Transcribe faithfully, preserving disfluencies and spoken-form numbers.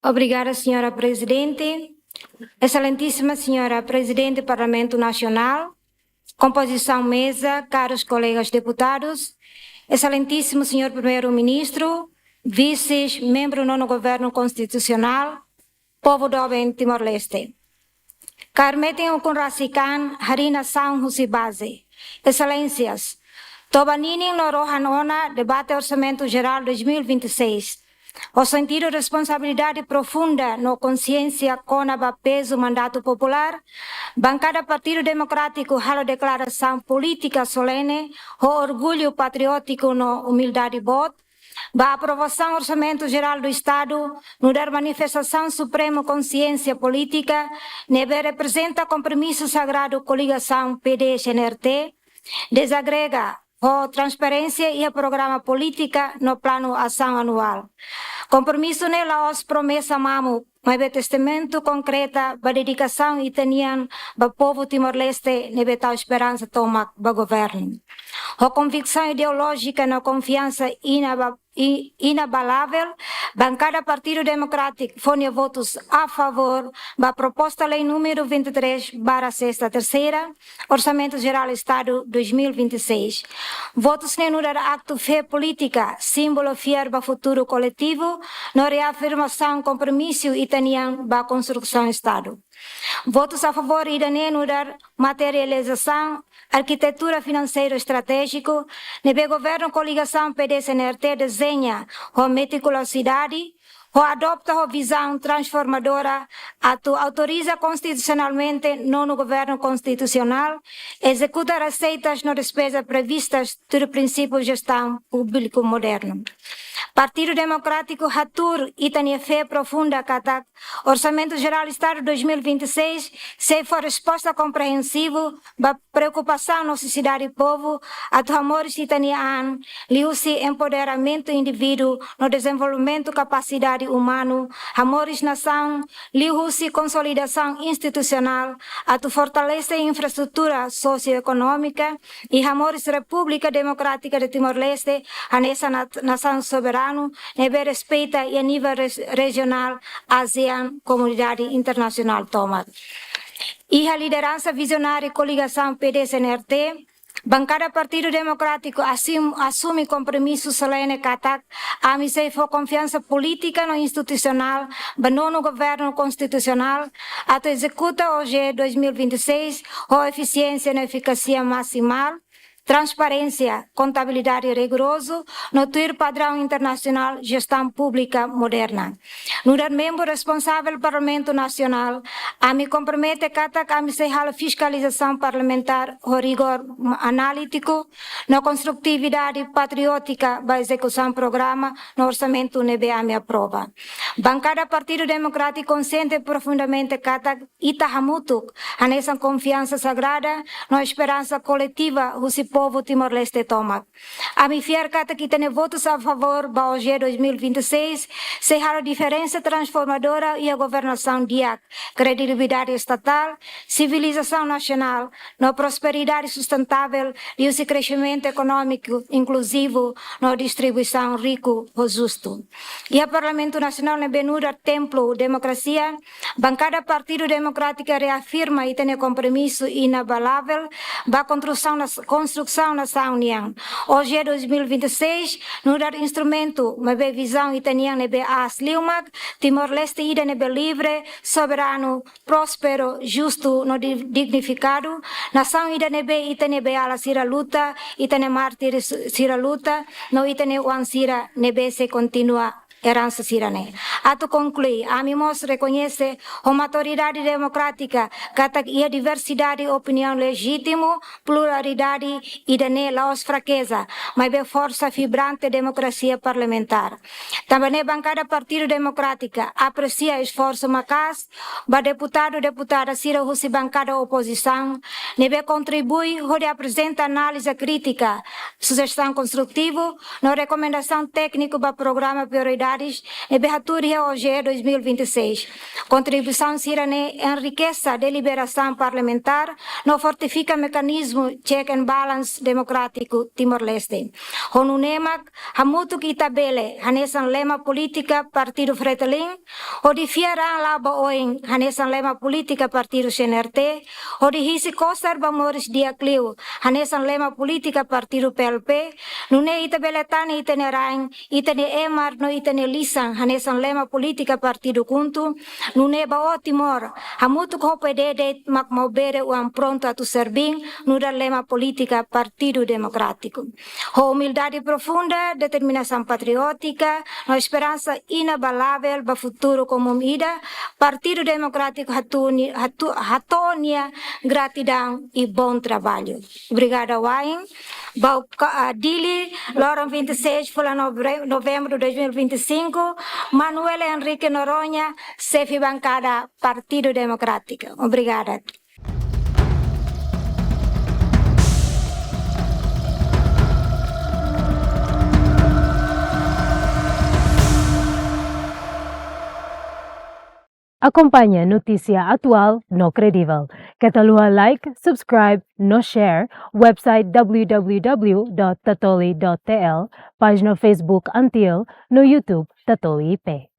Obrigada, Senhora Presidente. Excelentíssima Senhora Presidente do Parlamento Nacional, composição mesa, caros colegas deputados, Excelentíssimo Senhor Primeiro-Ministro, vices, membru nono Governo Constitucional, povu doben Timor-Leste. Kaer metin ukun rasik an, harii nasaun husi baze. Exelénsias, toba ninin no rohan ona debate Orsamentu Jerál dois mil e vinte e seis. Ho sentidu responsabilidade profunda no konsiénsia kona-ba pezu mandatu populár, Bankada Partidu Demokrátiku halo deklarasaun polítika solene, ho orgullu patriótiku no umildade boot, ba aprovasaun Orsamentu Jerál do Estadu, nu'udar manifestasaun supremu konsiénsia polítika, ne'ebé reprezenta kompromisu sagradu koligasaun P D S N R T, dezagrega ho transparénsia iha programa polítika no planu asaun anuál. Kompromisu ne'e la'ós promesa mamuk, maibé testemuñu konkreta ba dedikasaun ita-nian ba povu Timor-Leste ne'ebé tau esperansa tomak ba governu. Ho konviksaun ideolójika no konfiansa inaba-, i-, inabalável, Bankada Partidu Demokrátiku fó nia votus a favór ba proposta lei númeru vinte e três barra sexta terceira, Orsamentu Jerál Estadu dois mil e vinte e seis. Votus ne'e nu'udar aktu fé polítika, símbolu fiar ba futuru koletivu, no reafirmasaun kompromisu ita-nian ba konstrusaun Estadu. Votus a favór ida-ne'e nu'udar materializasaun arkitetura finanseiru estratéjiku, ne'ebé governu koligasaun P D S N R T dezeña ho metikulosidade, ho adopta ho vizaun transformadora, atu autoriza konstitusionalmente nono Governu Konstitusionál, ezekuta reseitas no despeza previstas tuir prinsípiu jestaun públiku modernu. Partidu Demokrátiku hatuur ita-nia fé profunda katak Orsamentu Jerál Estadu dois mil e vinte e seis sei fó resposta komprensivu ba preokupasaun no nesesidade povu, atu hamoris ita-nia an liuhusi empoderamentu indivíduu no dezenvolvimentu kapasidade umanu, hamoris nasaun liuhusi konsolidasaun institusionál, atu fortalese infraestrutura sosioekonómika, i hamoris Repúblika Demokrátika de Timor-Leste hanesan na-, nasaun soberanu ne'ebé respeita iha nivel res-, rejionál, ASEAN, komunidade internasionál tomak. Iha lideransa vizionáriu koligasaun P D S N R T, Bankada Partidu Demokrátiku asim-, asume kompromisu solene katak ami sei fó konfiansa polítika no institusionál ba nono Governu Konstitusionál atu ezekuta O G dois mil e vinte e seis ho efisiénsia no efikásia másimu, transparénsia, kontabilidade rigorozu, no tuir padraun internasionál jestaun públika moderna. Nu'udar membru responsavel Parlamentu Nasionál, ami kompromete katak ami sei halo fiskalizasaun parlamentár ho rigór analítiku no konstrutividade patriótika ba ezekusaun programa no orsamentu ne'ebé ami aprova. Bankada Partidu Demokrátiku konsiente profundamente katak ita hamutuk hanesan konfiansa sagrada no esperansa koletiva husi povu Timor-Leste tomak. Ami fiar katak ita-nia votus a favór ba O G dois mil e vinte e seis sei halo diferensa transformadora iha governasaun di'ak, kredibilidade estatál, sibilizasaun nasionál, no prosperidade sustentável liuhusi kresimentu ekonómiku inkluzivu no distribuisaun riku ho justu. Iha Parlamentu Nasionál ne'ebé nu'udar templu demokrasia, Bankada Partidu Demokrátiku reafirma ita-nia kompromisu inabalável ba konstrusaun nas-, konstrusaun nasaun nian. O G dois mil e vinte e seis nu'udar instrumentu, maibé vizaun ita-nian ne'ebé aas liu mak, Timor-Leste ida ne'ebé livre, soberanu, prósperu, justu no di-, dignifikadu, nasaun ida ne'ebé ita-nia beiala sira luta, ita-nia mártir s-, sira luta, no ita-nia oan sira ne'ebé sei kontinua eransa sira-ne'e. Atu konklui, ami mós rekoñese ho maturidade demokrátika katak iha diversidade opiniaun lejítimu, pluralidade ida-ne'e la'ós frakeza, maibé forsa vibrante demokrasia parlamentár. Tanba ne'e Bankada Partidu Demokrátiku apresia esforsu maka'as ba deputadu, deputada sira husi bankada opozisaun ne'ebé kontribui hodi aprezenta análize krítika, sujestaun konstrutivu no rekomendasaun tékniku ba programa prioridade ne'ebé hatudu iha O J E dois mil e vinte e seis. Kontribuisaun sira-ne'e enrikese deliberasaun parlamentár no fortifika mekanizmu check and balance demokrátiku Timor-Leste. Ho nune'e mak hamutuk ita bele, hanesan lema polítika Partidu Fretilin, hodi fiar an la'o ba oin, hanesan lema polítika Partidu C N R T, hodi hisi kosar ba moris di'ak liu, hanesan lema polítika Partidu P L P, nune'e ita bele tane ita-nia rain, ita-nia emar no ita-nia lisan, hanesan lema polítika Partidu KHUNTO, nune'e ba ó Timor, hamutuk ho P D D mak maubere oan prontu atu serbí, nu'udar lema polítika Partidu Demokrátiku. Ho umildade profunda, determinasaun patriótika, no esperansa inabalável ba futuru komún ida, Partidu Demokrátiku hato'o ni-, hato'o, hato'o nia gratidaun i bom trabalho. Obrigada wa'in. Ba, ah, Dili, loron vinte e seis fulan nove-, novembru dois mil e vinte e cinco, Manuel Henrique Noronha, xefe bankada Partidu Demokrátiku. Obrigada. Akompaña notísia atuál no kredivel. Keta haluha like, subscribe no share website w w w dot tatoli dot t l, pájina Facebook ANTIL no YouTube Tatoli I P.